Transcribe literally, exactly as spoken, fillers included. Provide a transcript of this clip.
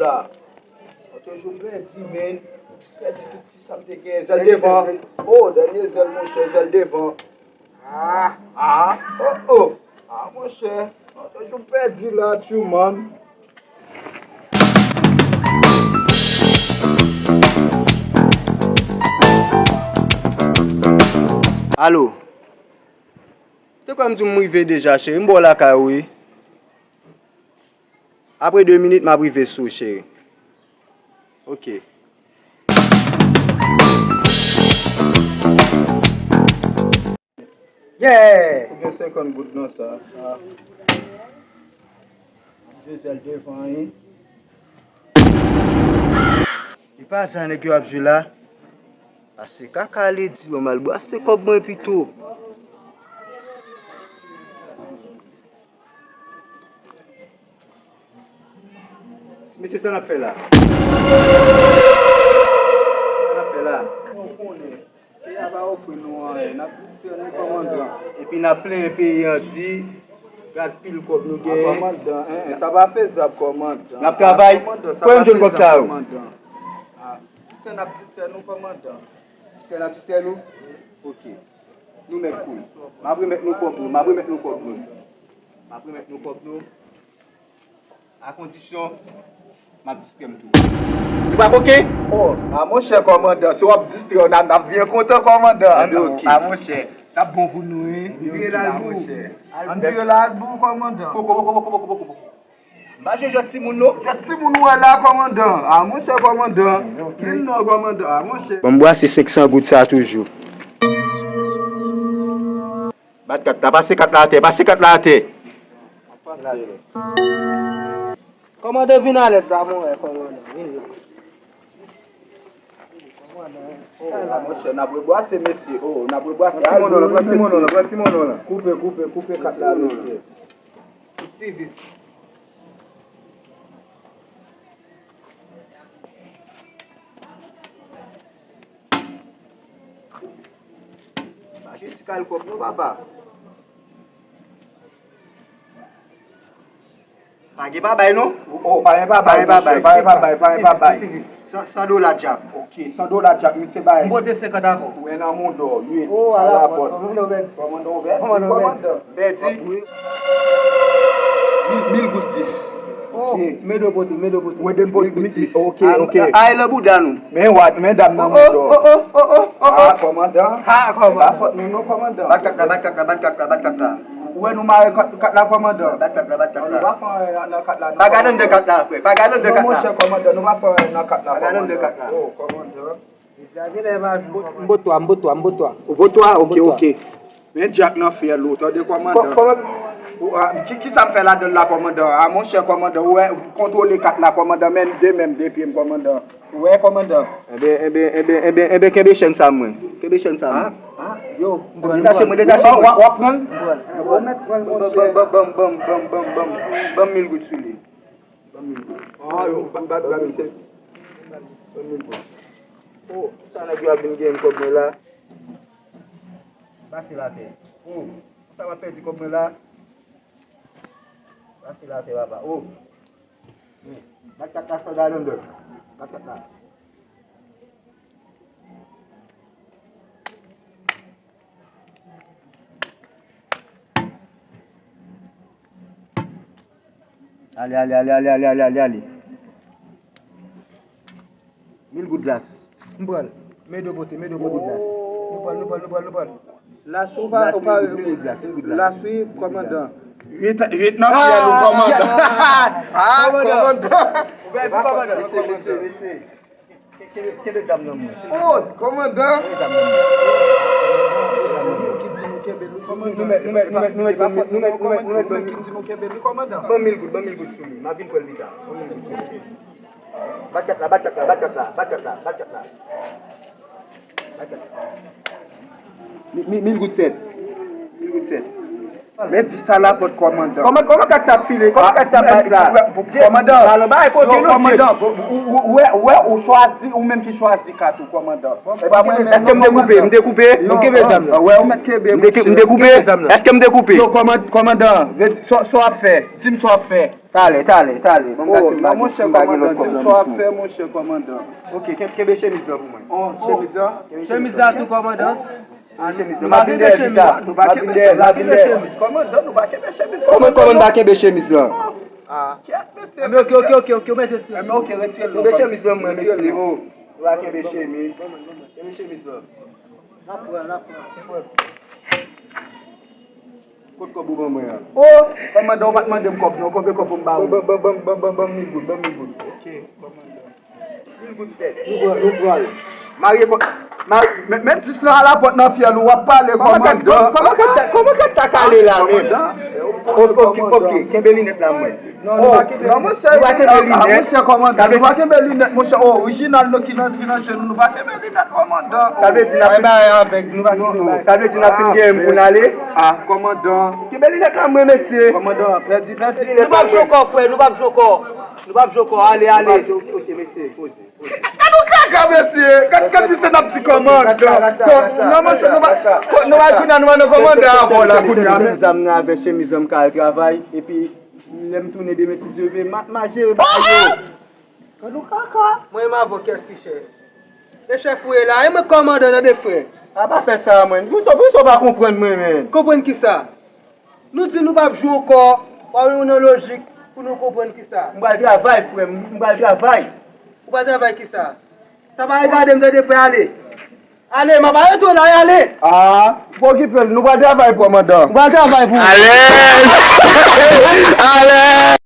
la. Lòt jou m pèdi, men. Pèdi tout ti sa m te gen. Zèl devan. Oh, dènye zèl, monchè, zèl devan. Ah, ah, oh, oh. Ah, monchè. Lòt jou m pèdi la, tchou, man. Alo. Te kwè m di w m rive deja, cheri. M bò lakay ou, wi. Apre de minit, m ap rive sou ou, cheri. Ok. Yeah! Ou gen senkant goud nan sa. Ah. Dezèl devan, wi. E pa sa nèg yo ap jwe la. Pase kaka, li di, bon, m al brase kòb mwen pito. Mesye, sa n ap fè la? Sa n ap fè la? Ou konnen, peyi a pa ofri nou anyen. N ap distrè nou, kòmandan. Epi n ap plenyen peyi an, di, gad pil kòb nou genyen. Kòmandan, en, en, sa pa fezab, kòmandan. N ap travay. Kòmandan, sa pa fezab, kòmandan. Pou n jwenn kòb sa yo. Ah, distrè n ap distrè nou, kòmandan. Distrè n ap distrè nou? Ok. Nou mèt koul. M ap remèt nou kòb nou. M ap remèt nou kòb nou. M ap remèt nou kòb nou. A kondisyon, m ap distrè m tou. Li pa koken? Oh, a monchè kòmandan, si w ap distrè w, n ap, n ap byen kontan kòmandan. Anben, ok. A monchè. T ap bon pou nou, wi. Ann vire l al bou. Ann vire l al bou, kòmandan. Poko, poko, poko, poko, poko, poko. M pa jwe jwèt timoun, non. Jwèt timoun ou wè la, kòmandan. A monchè, kòmandan. Ann non, kòmandan. A monchè. Ban m brase senk san goud sa toujou. Bat kat la, pase kat la atè, pase kat la atè. Kòmandan, vin alèz la, mon frè, kòmandan, vin la. Kòmandan, oh, la, monchè, n ap rebwase, mesye, oh, n ap rebwase. Pran ti mono la, pran ti mono la, pran ti mono la. Koupe, koupe, koupe kat la, mesye. Ti vis. Pa jwe ti kal kòb non, papa. Pa gen pa bay non. Oh, pa gen pa bay, pa gen pa bay, pa gen pa bay. San, san dola djak. Ok, san dola djak, misye bay. M pote senkant ankò. Ou wè nan mondò, wi. Oh, ala pòt. Kòmandan Obèd. Kòmandan Obèd. Kòmandan Obèd. Pèdi. Mil, mil goud dis. Oh, men do pote, men do pote. Mil goud dis. Ok, ok. Ay, nan bouda nou. Men wad, men dam nan mondò. Oh, oh, oh, oh, oh, oh. Ah, kòmandan. Ah, kòmandan. Pa fòt nou non, kòmandan. Bat kat la, bat kat la, bat kat la, bat kat la. Ou wè nou mare kat, kat la, kòmandan. Bat kat la, bat kat la. Nou pa fè anyen nan, nan kat la non, kòmandan. Pa gade anndan kat la, frè. Pa gade anndan kat la. Non, monchè, kòmandan, nou pa fè anyen nan kat la, kòmandan. Pa gade anndan kat la. Oh, kòmandan. M bò twa, m bò twa, m bò twa. Ou bò twa? Ok, ok. Men djak nan fyèl ou, tande kòmandan. Kòmandan. Ou, a, ki, ki sa m fè ladann la, kòmandan? A, monchè, kòmandan, ou wè, kontwole kat la, kòmandan, men m de men m de pye m, kòmandan. Ou wè, kòmandan. Enben, enben, enben, enben, enben, kenbe chèn sa mwen. Kenbe chèn sa mwen. Ah, ah, yo, m pran l, m pran l. Detache mwen, detache mwen. W ap pran l? M pran l. Ou mèt pran l, monchè. Ban m, ban m, ban m mil goud sou li. Ban m mil goud. Ah, yo, ba, ba, ba, misye. Ban m mil goud. Oh, sa nèg yo ap vin genyen kòb mwen la. Pase l atè. Oh, sa m ap pèdi kòb mwen la. Pase l atè, papa. Oh. Bat kat la san gade anndan. Bat kat la. Ale, ale, ale. Mil goud las. M pran l. Men do pote, men do pote. Mil goud las. Nou pran l, nou pran l, nou pran l, nou pran l. Las ou pa, ou pa. Mil goud las, mil goud las. Las wi, kòmandan. Uit, uit nan fyèl ou, kòmandan. Ah, kòmandan. Ou pèdi, kòmandan. Mesye, mesye, mesye. Kenbe, kenbe zam nan mwen. Oh, kòmandan. Kenbe zam nan mwen. Ki di nou kenbe nou, kòmandan. Nou mèt, nou mèt, nou mèt, nou mèt, nou mèt, nou mèt, nou mèt, nou mèt. Ki di nou kenbe nou, kòmandan. Ban m mil goud, ban m mil goud sou li. M ap vin pran l pita. Ban m mil goud sou li. Bat kat la, bat kat la, bat kat la, bat kat la, bat kat la. Bat kat la. Mi-, mi-, mil goud sèt. Mil goud sèt. Men di sa lapòt kòmandan. Kòman, kòman kat sa ap file? Kòman kat sa ap bat la? Kòmandan. Yo, kòmandan, ou, ou, ou wè, ou wè, ou chwazi, ou menm ki chwazi kat ou, kòmandan. E pa mwen menm. Èske m dekoupe? M dekoupe? Yo, m kenbe zam nan. Wè, ou mèt kenbe, monchè. M dekoupe? Èske m dekoupe? Yo, kòman-, kòmandan, sa w ap fè? Di m sa w ap fè. Talè, talè, talè. Ban m gade si m pa gen, monchè si m pa gen lòt kòmandan, kòb di nan m sa w ap bous fè, mwen. Monchè kòmandan. Ok, ken- kenbe chemiz lan pou mwen. Chemiz la tou kòmandan. Chemiz lan, m pa vin dèyè pita. M pa vin dèyè, m pa vin dèyè. Kòmandan, nou pa kenbe chemiz. Kòman kòmandan pa kenbe chemiz lan? Ah. Enben, ok, ok, ok, ok, ou mèt retire. Enben, ok, retire l. Kenbe chemiz lan mwen, mesye. Oh, nou pa kenbe chemiz. Kenbe chemiz lan. N ap pran, n ap pran. Kot kòb ou ban mwen an? Oh! Kòmandan, ou pa t mande m kòb non, konbyen kòb pou m ba ou? Ban, ban, ban, ban, ban, ban, ban mil goud, ban mil goud. Ok, kòmandan. Mil goud sèt. Nou pran, nou pran l. Marye kò. Marye, met, met dis lan a lapòt nan fyèl ou, w ap pale kòmandan. Kòman kat sa, kòman kat sa kale la menm? Ok, ok, ok, kenbe linèt la mwen. Non, nou pa kenbe linèt. Nou pa kenbe linèt. Monchè kòmandan, nou pa kenbe linèt, monchè. Oh, orijinal nou ki nan, ki nan je nou, nou pa kenbe linèt kòmandan. Sa vle di n ap fin, avèg, nou pa kenbe bagay. Sa vle di n ap fin genyen pou n ale? Ah, kòmandan. Kenbe linèt la mwen, mesye. Kòmandan, pèdi, pèdi linèt la mwen. Nou p ap jwe ankò, frè, nou p ap jwe ankò. Nou p ap jwe ankò, ale, ale. Ok, mesye, poze. Gad yon kaka, mesye. Gad, gad misye n ap di kòmandan. Non, monchè, nou pa, nou pa kounye a, nou pa nan kòmandan avè w la kounye a. Zam nan avè chemiz lan, m ka al travay, epi lè m tounen demen, si Dye vle, m a, m a jere bagay yo. Gad yon kaka. Mwen menm avè w, kiyès ki chèf? E chèf ou ye la, e mwen kòmandan, tande frè. A pa fè sa, mwen. Poukisa, poukisa w pa konprann mwen, menm? Konprann kisa? Nou di nou p ap jwe ankò, w ap nan lojik pou nou konprann kisa. M pral travay, frè m, m pral travay. Ou pral travay kisa? Sa pa regade m, tande frè, ale. Ale, m ap arete w la, ale. Ah, pa okipe l, nou pral travay pou kòmandan. M pral travay pou ou. Alèz! Alèz!